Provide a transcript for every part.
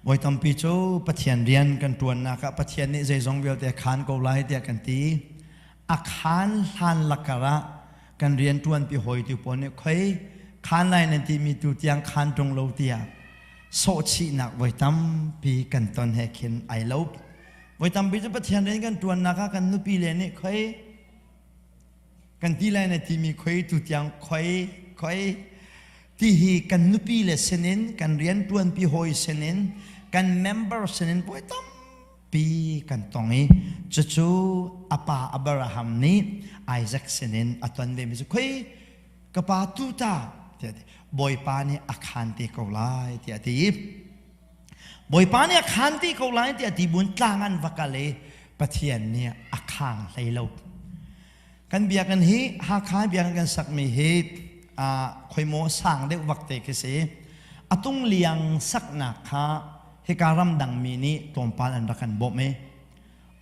Voi tampi cu Pathian rian kan ṭuannak ah Pathian nih zeizong vialte a khaan ko lai tiah kan ti. A khaan hlan lakar ah kan rian ṭuanpi hawitu pawl nih khoi khaan lai nan timi tu tiang khaan ṭung lo tiah sawhchihnak voi tampi kan ton he khin ai lo. Voi tampi cu Pathian rian kan ṭuannak ah kan nupi le nih khoi kan ti lai na timi khoi tu tiang khoi khoi ti hi kan nupi le sinin kan rian ṭuanpi hawi sinin kan member sinin voi tampi kan tong i cucu a pa Abraham nih Isaac sinin a ton ve mi cu khoi ka pa tu ta tiah ti Bawipa nih a khaan te ko lai tiah a ti. Bawipa nih a khaan te ko lai tiah ti buin tlang an va kal i Pathian nih a khang hlei lo. Kan biakinn hi Hakha biakinn kan sakmi hi khoimaw sang deuh vak te khi si. A tung liang saknak kha hika ramdang mi nih tlawmpal an rak kan bawmh i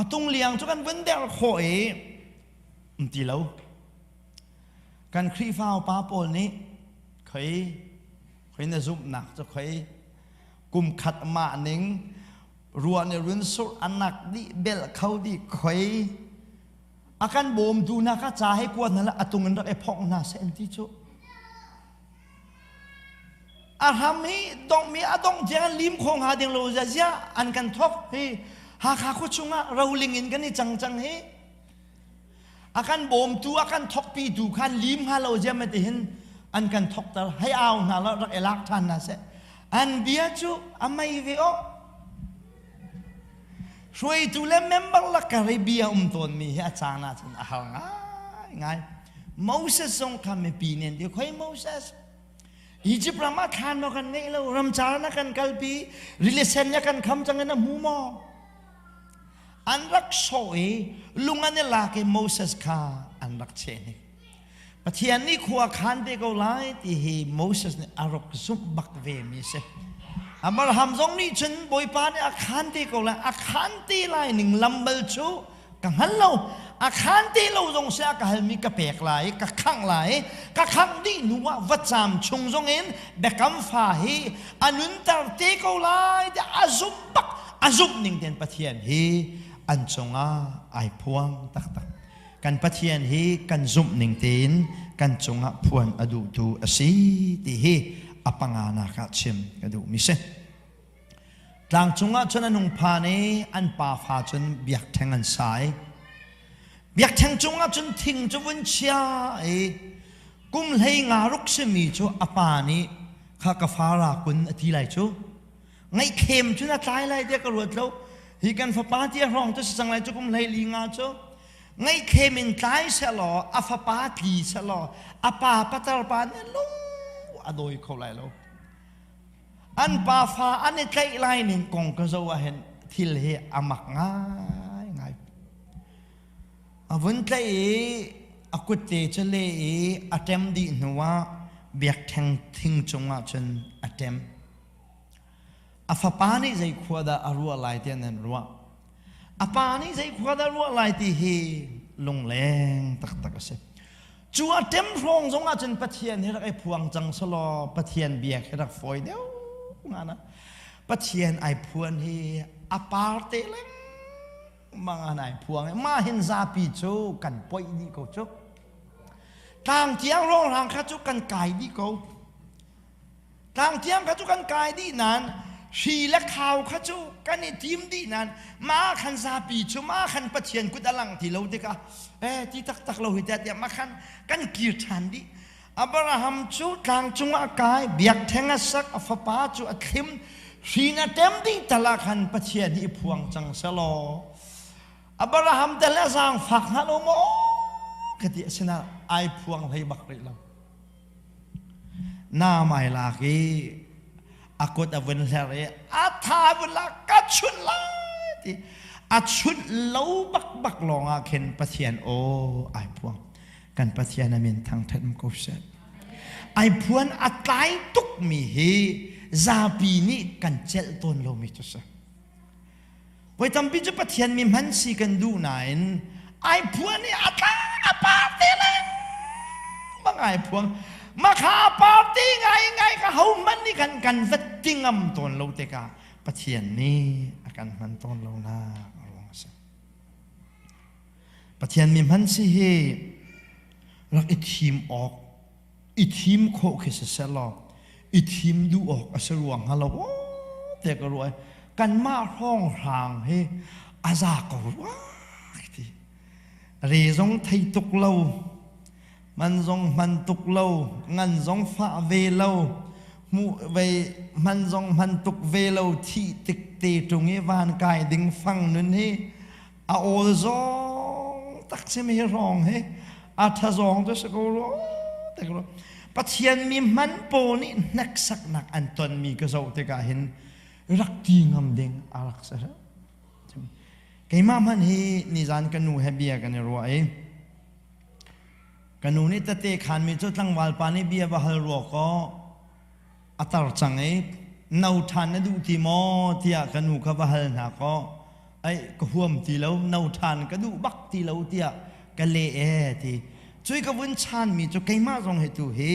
a tung liang cu kan vun der khawh i um ti lo. Kan Khrihfa upa pawl nih khoi khoi na zumhnak cu khoi kum khat mah ning ruah nih run surh anak dih bel kho dih khoi a kan bawmtu hna kha ca he kuat hna la a tung in rak i phawk hna seh an ti cu a hram hi dong mi a dong tiang an lim kho hnga ding lo zia zia an kan thok hi Hakha khua chungah roling in kan i cang cang hi a kan bawmtu a kan thokpitu khan lim hnga lo zia ma ti hin an kan thokter hei au hna lo rak i lak ṭhan hna seh an bia cu a mei ve o Hruaitu le member lakar i bia um tawnmi hi a caan ahcun a har ngaingai. Moses zong kha mipi nih an ti, khoi Moses, Egypt ram ah thlan maw kan ngeih lo, ramcar na kan kalpi, rili sen na kan kham cang in a hmu maw? An rak sawh i lung an i lak i Moses kha an rak cheh hnik. Pathian nih khua khan te ko lai ti hi Moses nih a rak zumh bak ve mi si. Abraham zong nih cun Bawipa nih a khan te ko lai, a khan te lai ning lam bal cu ka hngal lo. A khan te lo zong si a ka halmi ka pek lai, ka khangh lai, ka khangh dih hnu ah vacam chung zong in biakam fa hi a nunter te ko lai tiah a zumh bak, a zumh ning tein Pathian hi an cungah ai phuang taktak. Kan Pathian hi kan zumh ning tein kan cungah phuan a duhtu a si ti hi a panganak ah chim ka duhmi si. Tlang cungah cun an hung phan i an pafa cun biakṭheng an sa i biakṭheng cungah cun thing cu vun chia i kum hlei nga ruk simi cu a pa nih kha ka fa ra kun a ti lai cu ngaihthlem cun a tlai lai tiah ka ruat lo hi kan fapa tia hrawng cu si cang lai cu kum hlei li nga cu ngaihthlem in tlai sehlaw a fapa tli sehlaw a pa patar pa nih lung a dawi kho lai lo an pa fa an i tlaih lai ning kong ka zo ah hin thil hi a mak ngai ngai a vun tlaih i a kutte cu le i a ṭem dih hnu ah biakṭheng thing cungah cun a ṭem A fapa nih zei khua dah a ruah lai tiah nan ruah? A pa nih zei khua dah ruah lai ti hi lungleng taktak a si. Cu a ṭem hrawng zong ahcun Pathian hi rak i phuang cang selaw Pathian biak hi rak fawi deuh nga na. Pathian ai phuan hi a par te lengmang an ai phuang i mah hin zapi cu kan poih dih ko cu. Tlang tiang rongrang kha cu kan kai dih ko. Tlang tiang kha cu kan kai dih nain hri le khau kha cu kan i tim dih nain mah khan zapi cu mah khan Pathian kut a lang ti lo tikah eh ti taktak lo hi tiah tiah mah khan kan kir ṭhan dih. Abraham cu tlang cungah a kai, biakṭheng a sak, a fapa cu a thlim, hri na ṭem dih tal ah khan Pathian hi i phuang cang selaw Abraham tel a zaangfak hnga lo maw ka ti asinain ai phuang hlei bak rih lo. Na mai lak i a kut a vun hler i a tha vun lak ka chunh lai ti a chunh lo bak bak lawng ah khin Pathian aw ai phuang kan Pathian a min thangthat um ko seh ai phuan a tlai tuk mi hi zapi nih kan celh tawn lomi cu si Voi tampi cu Pathian mi hman si kan duh nain ai phuan i a tla a par te lengmang ai phuang. Makha party ngai ngai ka ho man nih kan kan vat ti ngam tawn lo tikah Pathian nih a kan hman tawn lo nak a ruang a si. Pathian mi hman si hi rak i thim awk i thim khawh khi si selaw i thim duh awk a si ruang hnga lo te ka ruah kanmah hrawng hrang hi a za ko rua ti re zong thei tuk lo man zong hman tuk lo ngan zong fah ve lo hmuh ve hman zong hman tuk ve lo thih tik te ṭung i van kai ding fang nun hi a awl zong tak si mi hrawng hi a tha zong cu si ko rua te ko Pathian mi hman pawl nih hneksaknak an tonmi ka zoh tikah hin rak ti ngam ding a rak si keimah hmanh hi nizan ka nu he bia kan i ruah i ka nu nih tete khan mi cu tlangval pa nih bia va hal rua kaw a tar cang i no ṭhan na duh ti maw tiah ka nu kha va hal hna kaw ai ka huam ti lo no ṭhan ka duh bak ti lo tiah ka leh e ti cui ka vun chanmi cu keimah zong hi tu hi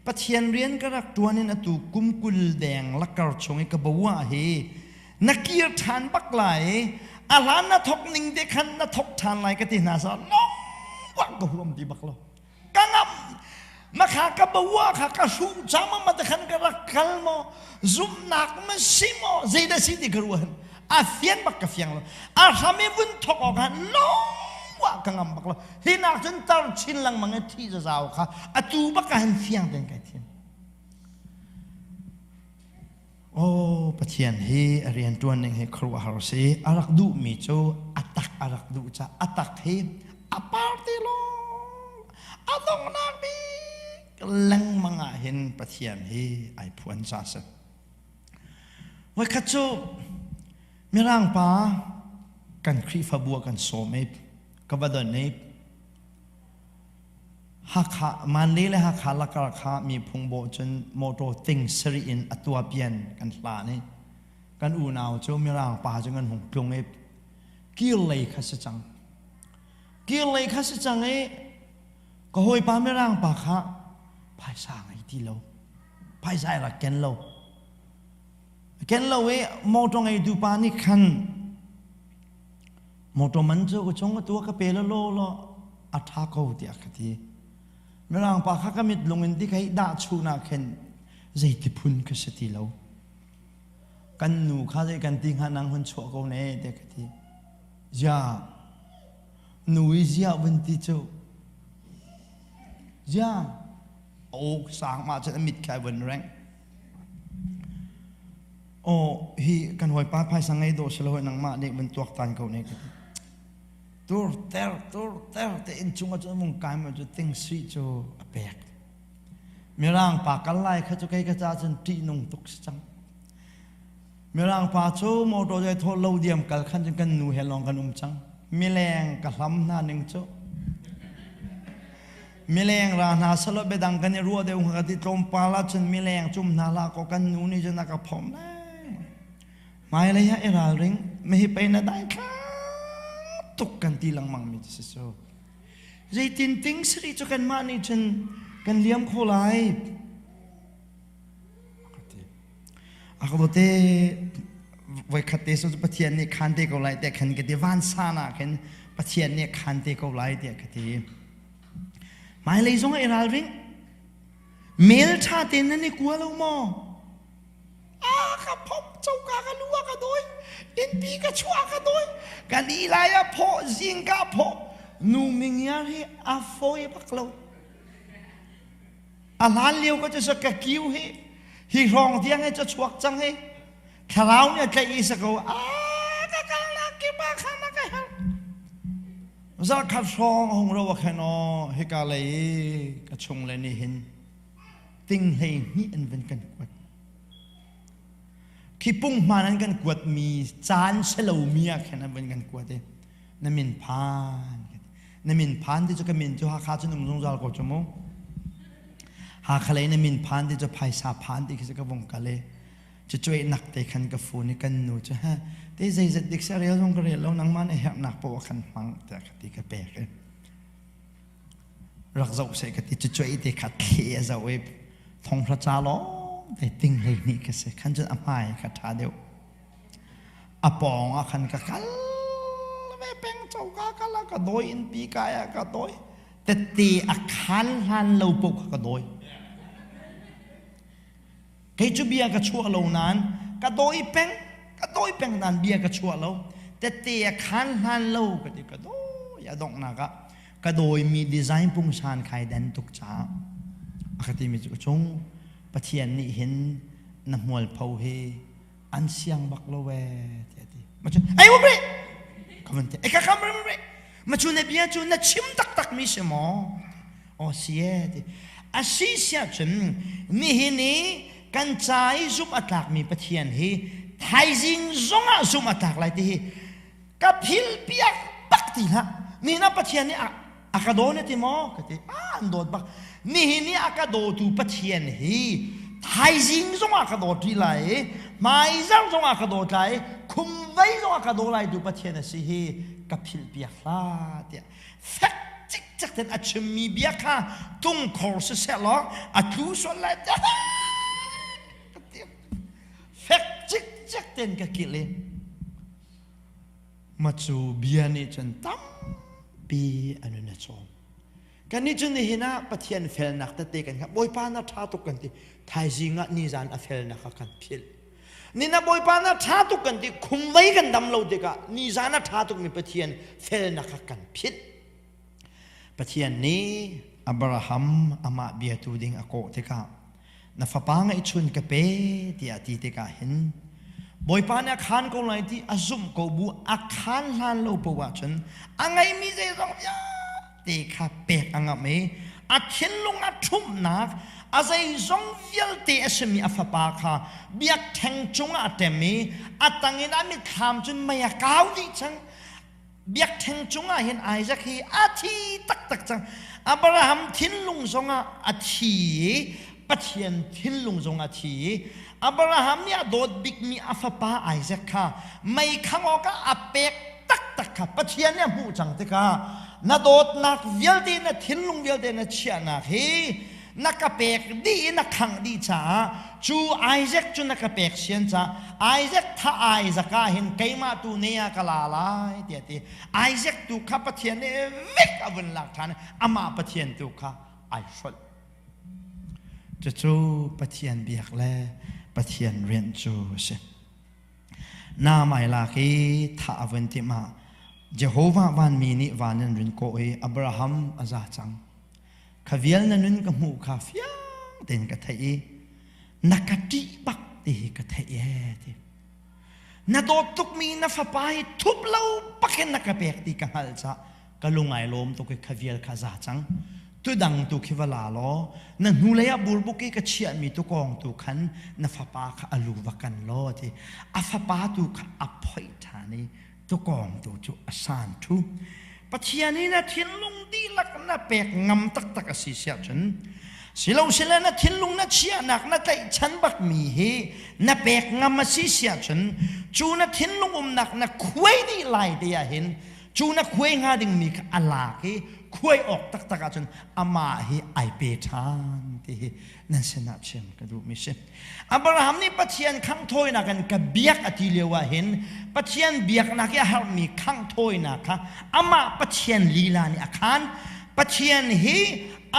Pathian rian ka rak ṭuan in atu kum 20 deng lakar chung i ka bo ah hi na kir ṭhan bak lai i a hlan na thok ning te khan na thok ṭhan lai ka ti hna sa nong ka huam ti bak lo ka ngam makha ka bawa kha ka hruh chama ma te khan ka rak kal maw zumhnak ma si maw zeidah si ti ka ruah a fian bak ka fiang lo a hram i vun thok awk ah longwa ka ngam bak lo hi nak cun tar chin lengmang i thi zazau kha atu bak ah hin fiang ten kai thiam Oh, Pathian hi a rian ṭuan ning hi khuaruahhar a si. A rak duhmi cu a tak a rak duh caah a tak hi a par ti lawng a donghnak bik lengmang ah hin Pathian hi ai phuan ca si. Voikhat cu Mirang pa kan Khrihfabu ah kan sawm i ka va don i Hakha Manle le Hakha lakar kha miphung bawh cun motor ting sarih in a tuapian kan hlan i kan unau cu Mirang pa cu kan hung tlung i kir lei kha si cang. Kir lei kha si cang i ka hawipa Mirang pa kha phaisa ngei ti lo. Phaisa ai rak ken lo. Ken lo i motor ngeitu pa nih khan Motor man cu ka chung atu ka pe law law a ṭha ko tiah ka ti. Mirang pa kha ka mit lung in ti ka hei dah chun ah khin zeiti phun ka si ti lo. Kan nu kha zei kan ti hnga nang hun chuah ko ne tiah ka ti. Zia nu i zia vun ti cu zia a aw sang ma cun a mit kha vun reng. Aw hi kan hawipa phaisa ngei dawh si lo nangmah nih vun tuaktan ko ne ka ti. Tur ter tur ter te inn chung ah cun mung kai ma cu ting sui cu a pek. Mirang pa kal lai kha cu kei ka ca cun ṭihnung tuk si cang. Mirang pa cu motor zai thaw lo diam kal khan cun kan nu he lawng kan um cang. Mileng ka hlam hna ning cu. Mileng ra hna selaw biadang kan i ruah deuh hnga ka ti tlawmpal ahcun mileng cum hna hlah kaw kan nu nih cun a ka phomh leng. Hmailei ah i ralring, mihi pei na dai thla tuk kan ti lengmang mi si cu. Zeitin ting sari cu kanmah nih cun kan liam kho lai. A ka te voikhat te so Pathian nih khan te ko lai tiah khan ka ti vansan ah khin Pathian nih khan te ko lai tiah ka ti. Hmailei zong ah i ralring. Mail ṭha tein nan i kua lo maw? A ka phop coka ka lu a ka dawi. Innpi ka chuah ka dawi. Ka ni lai a phawh, zingka phawh. Nu mingiar hi a fawi bak lo. A hlan lio ka cu ka kiu hi hi hrawng tiang hi cu chuak cang hi. Thlarau nih a tlaih i sa ko. A ka kalnak kip ah khan a ka herh. Zarkhat hrawng a hung ro ah khan aw hika lei i ka chung le nih hin ting 12 an van kan kuat. Khi punghman an kan kuatmi caan si lomi ah khan an van kan kuat i na min phan na min phan ti cu ka min cu Hakha cun um zungzal ko cu mu. Hakha lei na min phan ti cu phaisa phan ti khi cu ka vung kal i cucuai nak te khan ka phone i kan nu cu ha te zeizat dik sa rel zong ka rel lo nangmah nih herhnak poah khan hmang tiah ka ti ka pek i. Rak zoh seh ka ti cu cuai te kha thle a zoh i thonghra ca lawng te ting 12 ka si. Khan cun a hmai kha ṭha deuh. A pawng ah khan ka kal ve peng coka kal ah ka dawi in pi kai ah ka dawi. Tette a khan hlan lo paoh kha ka dawi. Kei cu bia ka chuah lo nain ka dawi peng, ka dawi peng nain bia ka chuah lo. Tette a khan hlan lo ka ti ka dawi a donghnak ah ka dawimi design pungsan khai den tuk caah a ka timi cu cung Pathian nih hin na hmualpho hi an siang bak lo ee tiah a ti. Ma cu ei um rih ka van ti. Ei ka kam rih. Ma cu na bia cu na chim taktak mi si maw? Aw si ee ti. A si siah cun nihin i kan ca i zumh a tlakmi Pathian hi thaizing zongah zumh a tlak lai ti hi ka phil piak bak ti hlah ni na Pathian nih a ka daw na ti maw ka ti a an dawt bak nihin i a ka dawtu Pathian hi thaizing zongah ka dawt rih lai i hmaizarh zongah ka dawt lai i khumvei zongah ka daw lai tu Pathian a si hi ka philh piak hlah tiah fek cikcek ten a chimmi bia kha tungkhor siseh law a tlu sual lai tiah fek cikcek ten ka kilh i Macu bia nih cun tampi a nun a cawm. Kannih cu nihin ah Pathian felnak tete kan hngalh. Bawipa na ṭha tuk kan ti. Thaizing ah nizan a felnak a kan philh. Ni na Bawipa na ṭha tuk kan ti. Khumvei kan dam lo tikah nizan a ṭha tukmi Pathian felnak a kan philh. Pathian nih Abraham amah biatu ding a kawh tikah na fapa ngeihchun ka pe tiah ti tikah hin Bawipa nih a khaan ko lai ti a zumh ko bu a khaan hlan lo poah ahcun a ngeimi zeizong vialte kha pek a ngamh i a thinlung a ṭhumhnak a zeizong vialte a simi a fapa kha biakṭheng cungah a ṭem i a tangin a mitthlam cun mei a kau dih cang. Biakṭheng cungah hin Isaac hi a thi taktak cang. Abraham thinlung zongah a thi i Pathian thinlung zong a thi i Abraham nih a dawt bikmi a fapa Isaac kha mei khangh awkah a pek taktak kha Pathian nih a hmuh cang tikah na dawtnak vialte na thinlung vialte na chiahnak hi na ka pek dih i na khangh dih caah cu Isaac cu na ka pek sian caah Isaac tha Isaac ah hin keimah tu ne ah ka la lai tiah ti Isaac tu kha Pathian nih vek a vun lak ṭhan amah Pathian tu kha ai hrolh. Cucu Pathian biak le Pathian rian cu a si. Na mai lak i thah a vun timh ah Jehovah vanmi nih van in rin kawh i Abraham a za cang. Kha vial na nun ka hmuh kha fiang tein ka theih i na ka ṭih bak ti hi ka theih ee ti. Na dawt tukmi na fapa hi thup lo bakin na ka pek ti ka hngalh caah ka lung ai lawm tuk i kha vial kha za cang. Tudang tu khi va la law na hnulei ah burbuk i ka chiahmi tukawng tu khan na fapa kha a lu va kan law ti. A fapa tu kha a phoih ṭhan i tukawng tu cu a san ṭhu. Pathian hi na thinlung dihlak na pek ngam taktak a si siah cun silo sile na thinlung na chiahnak na tlaihchan bakmi hi na pek ngam a si siah cun cu na thinlung umnak na khuai dih lai te ah hin cu na khuai hnga dingmi kha a lak i khuai awk taktak ahcun amah hi ai pe ṭhan ti hi nan sinah chim ka duhmi si. Abraham nih Pathian khanghthawinak in ka biak a ti lio ah hin Pathian biaknak i a harmi khanghthawinak kha amah Pathian lila nih a khaan. Pathian hi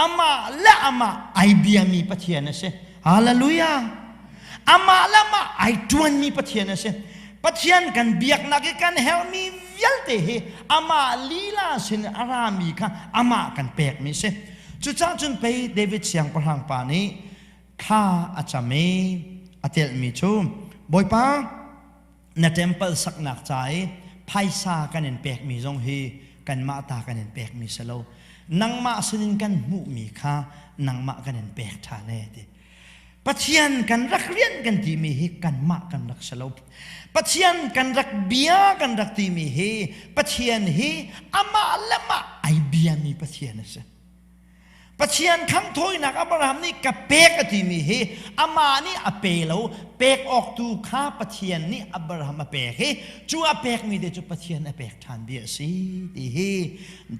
amah le amah ai biami Pathian a si. Hallelujah! Amah le amah ai ṭuanmi Pathian a si. Pathian kan biaknak i kan herhmi vialte hi amah lila sin a rami kha amah kan pekmi a si. Cucaah cun pei David siangpahrang pa nih thla a cam i a telhmi cu Bawipa na temple saknak ca i phaisa kan in pekmi zong hi kanmah ta kan in pekmi si lo nangmah sinin kan hmuhmi kha nangmah kan in pek ṭhan e ti Pathian kan rak rian kan timi hi kanmah kan rak si lo Pathian kan rak bia kan rak timi hi Pathian hi amah le mah ai biami Pathian a si. Pathian khanghthawinak Abraham nih ka pek a timi hi amah nih a pe lo, pek awk tu kha Pathian nih Abraham a pek i cu a pekmi te cu Pathian a pek ṭhan bia a si ti hi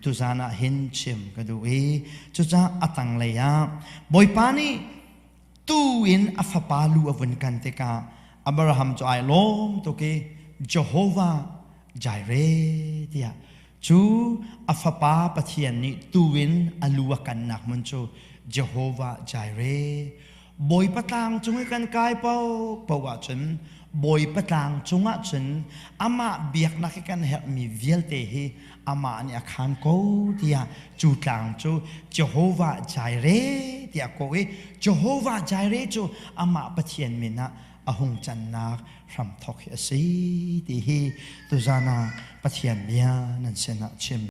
tuzan ah hin chim ka duh i cucaah a tanglei ah Bawipa nih tu in a fapa lu a vun kan tikah Abraham cu ai lawm tuk i Jehovah Jireh tiah Cu a fapa Pathian nih tuu in a lu a kannak hmun cu Jehovah Jireh, Bawipa tlang cung i kan kai paohpaoh ahcun Bawipa tlang cungah cun amah biaknak i kan herhmi vialte hi amah nih a khaan ko tiah cu tlang cu Jehovah Jireh tiah kawh i Jehovah Jireh cu amah Pathian min ah a hung cannak hramthawk hi a si ti hi tuzan ah Pathian bia nan sinah chim.